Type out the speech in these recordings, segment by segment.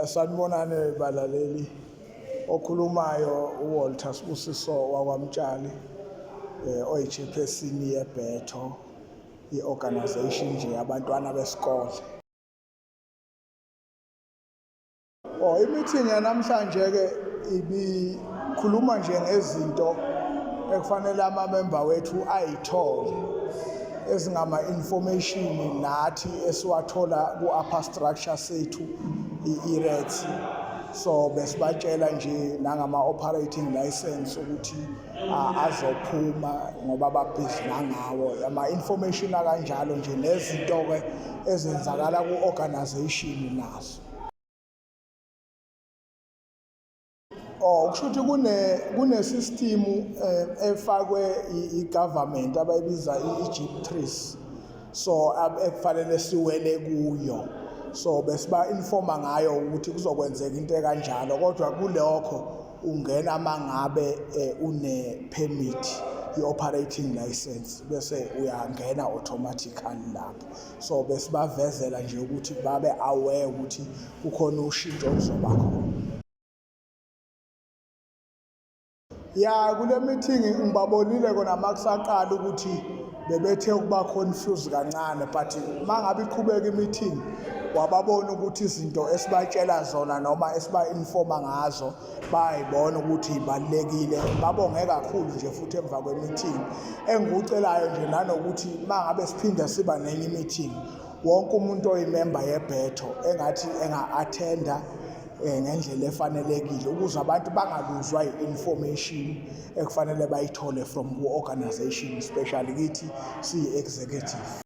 Sanibonani balaleli. Okhulumayo uWalter Sibusiso wakwaMtshali, oyi-chairperson yeBetho, i-organization nje yabantwana besikole. Oh, i-meeting yanamhlanje ke ibikhuluma nje ngezinto ekufanele amamemba wethu ayithole ezingama-information nathi esiwathola ku-upper structure sethu i-IRETS. So besibatshela nje nangama-operating license ukuthi azophuma ngoba babhizi nangawo ama-information akanjalo nje nezinto-ke ezenzakala ku-organization nazo. Oh, kusho ukuthi kune system efakwe i-government abayibiza i-GP3s, so ekufanele siwele kuyo. So besiba informa ngayo ukuthi kuzokwenzeka into ekanjalo, kodwa kulokho ungena mangabe une permit, i-operating license, bese uyangena automatically lapho. So besibavezela nje ukuthi babe aware ukuthi kukhona ushintsho oluzoba khona. Ya, kule meeting ngibabonile kona makusaqala ukuthi bebethe ukuba confused kancane, but mangabe iqhubeka i-meeting wababona ukuthi izinto esibatshela zona noma esiba-informa ngazo bayayibona ukuthi ibalulekile. Babonge kakhulu nje futhi emva kwe-meeting. Engikucelayo nje nanokuthi mangabe siphinda siba nenye i-meeting, wonke umuntu oyimemba yeBetho engathi enga-attenda ngendlela efanelekile ukuze abantu bangaluzwa i-information ekufanele bayithole from ku-organization, especially kithi siyi-executive.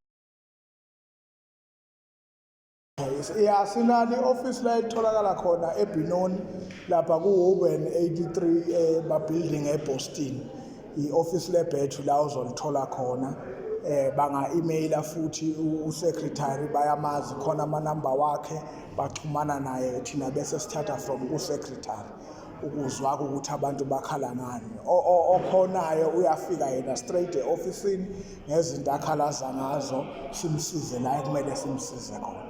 Ya, sinalo i-office la etholakala khona eBenoni lapha ku-Woburn 83 ba-building eBoston. I-office lebhethu la uzolithola khona. Banga-emaila futhi u-secretary, bayamazi khona amanamba wakhe, baxhumana naye, thina bese sithatha from ku-secretary ukuzwa ukuthi abantu bakhala ngani. Okhonayo uyafika yena straight e-ofisini ngezinto akhalaza ngazo, simsize la ekumele simsize khona.